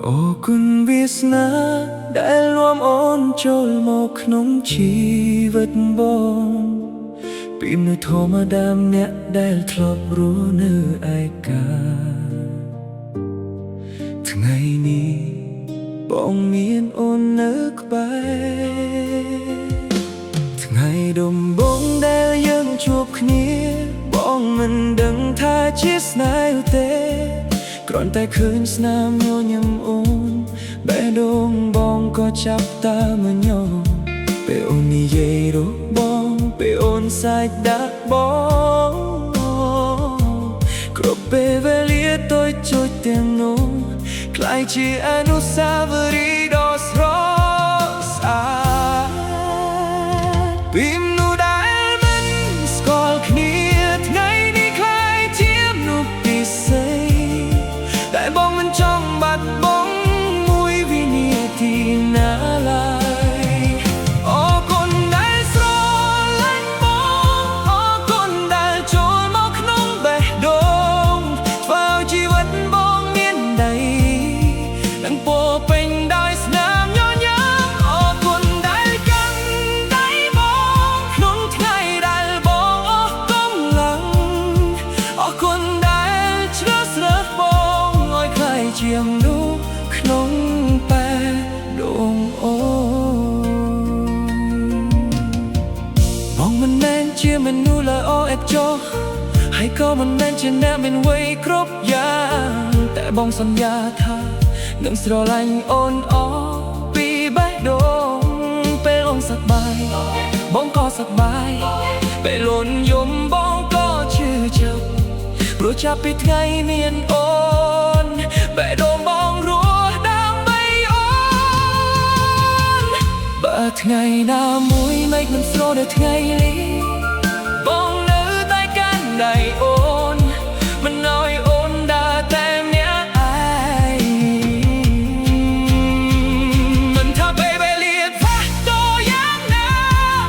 អរគុណវាសនាដែលនាំអូនចូលមកក្នុងជីវិតបងពីមនុស្សធម្មតាម្នាក់ដែលធ្លាប់រស់នៅឯកាថ្ងៃនេះបងមានអូននៅក្បែរថ្ងៃដំបូងដែលយើងជួបគ្នាបងមិនដឹងថាជាស្នេហ៍ទេ គ្រាន់តែឃើញស្នាមញញឹមអូនបេះដូងបងក៏ចាប់តាមញោពេលអូននិយាយរបងពេលអូនសាច់ដាក់បងគ្រប់ពេលវេលាតូចចូចទាំងនោះក្លាយជាអនុស្សាវរីយ៍ដ៏ស្រស់ស្អាតពីមនុស្សដែលមិនស្គាល់គ្នាថ្ងៃនេះក្លាយជាមនុស្សពិសេស តែបងមិនចង់បាត់បង់មួយវិនាទីណាឡើយអរគុណដែលស្រឡាញ់បងអរគុណដែលចូលមកក្នុងបេះដូងធ្វើឲ្យជីវិតបងមានន័យនិងពោពេញដោយស្នាមញញឹមអរគុណដែលកាន់ដៃបងក្នុងថ្ងៃដែលបងអស់កម្លាំង អរគុណដែលជ្រើសរើសបងឲ្យក្លាយជាមនុស្សក្នុងបេះដូងអូនបងមិនមែនជាមនុស្សល្អឥតខ្ចោះហើយក៏មិនមែនជាអ្នកមានវ័យគ្រប់យ៉ាងតែបងសន្យាថានឹងស្រឡាញ់អូនអស់ពីបេះដូងពេលអូនសប្បាយបងក៏សប្បាយពេលអូនយំបងក៏ឈឺចាប់ ព្រោះចាប់ពីថ្ងៃមានអូនបេះដូងបងរស់ដើម្បីអូនបើថ្ងៃណាមួយមេឃមិនស្រដូចថ្ងៃលិបងនៅតែកាន់ដៃអូនមិនឲ្យអូនដើរតែម្នាក់ឯងមិនថាពេលវេលាផ្លាស់ប្ដូរយ៉ាងណា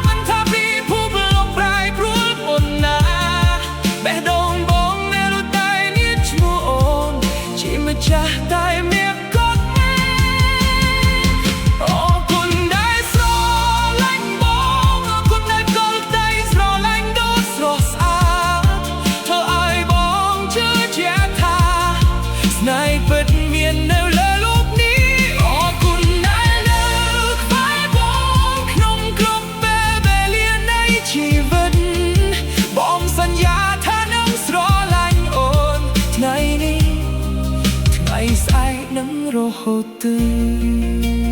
មិនថាពិភពលោកប្រែប្រួលប៉ុណ្ណាបេះដូងបងនៅតែមានឈ្មោះអូនជាម្ចាស់តែម្នាក់គត់អរគុណដែលស្រឡាញ់បងអរគុណដែលកល់ដៃស្រឡាញ់ដ៏ស្រស់ស្អាតធ្វើឲ្យបងជឿជាក់ថាស្នេហ៍ពិតមាននៅលើលោកនេះអរគុណដែលនៅក្បែរបងក្នុងគ្រប់ពេលវេលានៃជីវិតបងសន្យាថានឹងស្រឡាញ់អូនថ្ងៃនេះ ថ្ងៃស្អែកនឹងរហូតទៅ។